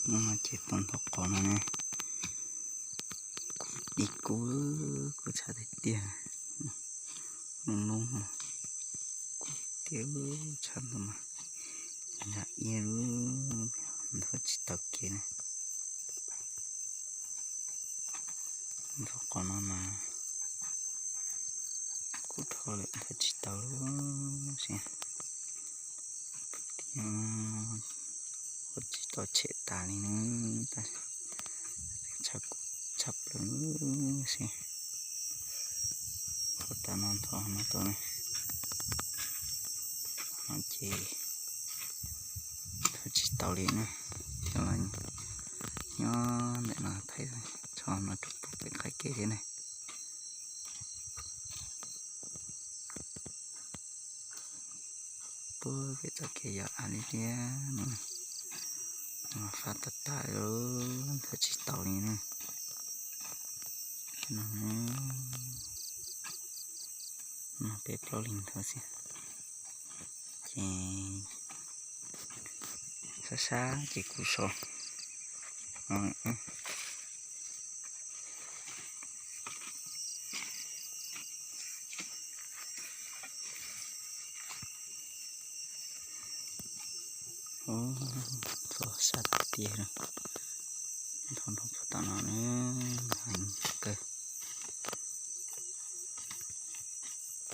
Ces tau ntho qos no ne, kub ib kub, kub tshaj tiag tiag, lub lub kub tiag tshaj ntawd mas, nram iab lub, ntho tsis tau kev na. Ntho qos no mas kub dhau lawm, ntho tsis tau lub si, ua tsis tau tshem tas li na, tshaj plaws si. Ntho tas no ntho no tau ne, no ces ntho tsis tau li na, thiaj li nyob ntawm no thaij tso no rau pem nqaij kev thiab ne. Puag pem txoj kev yog av liab liab no, fab tag tag lawm, ntho tsis tau li na. No, no peb plaub leeg ntho xwb, ces sab sab ces kuv so. Ntho sab tiag, ntho nroo puag tom no na, heev.